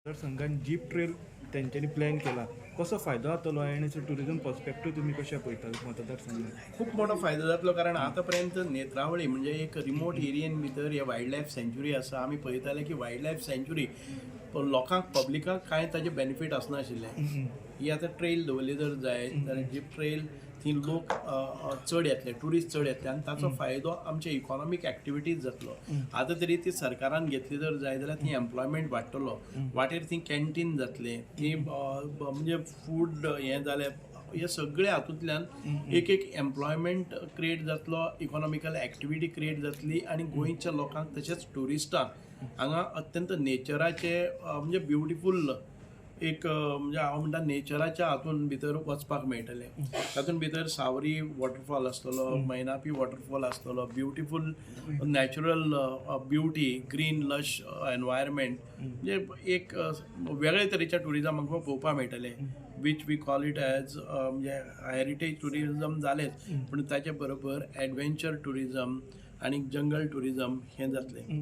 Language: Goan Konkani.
मतदारसंघान जीप ट्रेल तेंच्यांनी प्लॅन केला, कसो फायदो जातलो आनी ट्युरिजम पर्सपेक्टीव तुमी कशें पळयता मतदारसंघात? खूब मोठो फायदो जातलो, कारण आतां पर्यंत नेत्रावळी म्हणजे एक रिमोट एरियेन भितर हे वायल्ड लायफ सँच्युरी आसा. आमी पळयताले की वायल्ड लायफ सँच्युरी लोकांक, पब्लिकाक कांय ताजे बेनिफीट आसनाशिल्लें. ही आतां ट्रेल दवरली जर जायत जाल्यार जीप ट्रेल थंय लोक चड येतले, ट्युरिस्ट चड येतले आनी ताचो फायदो आमच्या इकॉनॉमीक एक्टिविटीज जातलो. आतां तरी ती सरकारान घेतली जर जाय जाल्यार थंय एम्प्लॉयमेंट वाडटलो, वाटेर थंय कॅन्टीन जातलें, थंय म्हणजे फूड हें जालें, हे सगळे हातूंतल्यान एक एक एम्प्लॉयमेंट क्रिएट जातलो, इकॉनॉमिकल एक्टिविटी क्रिएट जातली आनी गोंयच्या लोकांक तशेंच ट्युरिस्टांक हांगा अत्यंत नेचराचे म्हणजे ब्युटिफूल एक म्हणजे हांव म्हणटा नेचराच्या हातून भितर वचपाक मेळटलें. तातूंत भितर सावरी वॉटरफॉल आसतलो, मैनापी वॉटरफॉल आसतलो, beautiful natural beauty, green lush environment, म्हणजे एक वेगळे तरेच्या ट्युरिजम आमकां पळोवपाक मेळटलें, which we call it as म्हणजे हेरिटेज ट्युरिजम जालेंच, पूण ताचे बरोबर एडवेंचर ट्युरिजम आनी जंगल ट्युरिजम हें जातलें.